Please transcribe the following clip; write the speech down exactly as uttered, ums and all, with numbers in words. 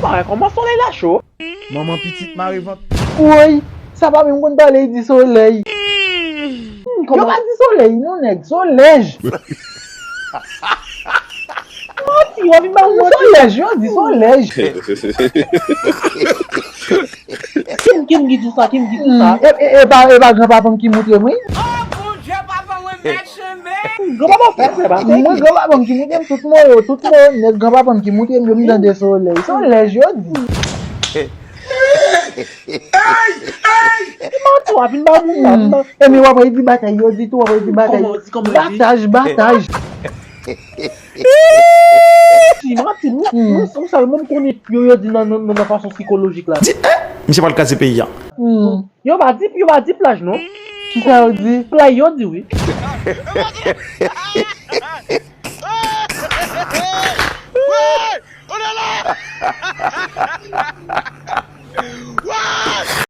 Parèy kòman solèy la cho. Manman pitit mare vant. Woy, sa pa menm konn pale, li di solèy. Hmm, yo pa di solèy non nèg, solèj. Manti, w ap vin ba m manti. Solèj, yo di solèj. Kim, Kim ki di sa, Kim ki di sa. Hmm, e, e, e pa, e pa granpapa m ki moutre m, wi. Granpapa w fè, fè pa. Mwen, granpapa m ki moutre m, tout mo yo, tout mo nèg granpapa m ki moutre m, yo m tande solèy. Solèj, yo di. Manti, w ap vin ba moun sa. Hmm. E mi w ap di batay, yo di tou, w ap di batay. Kòman w di, kòman w di? Bataj, bataj. Ti manti, nou, nou, nou sèlman m konnen yo, yo di nan, nan, nan fason sikolojik la. Di, eh, misye pral kraze peyi a. Hmm. Yo pa di, yo pa di plaj non. Kisa yo di? Play yo di wi.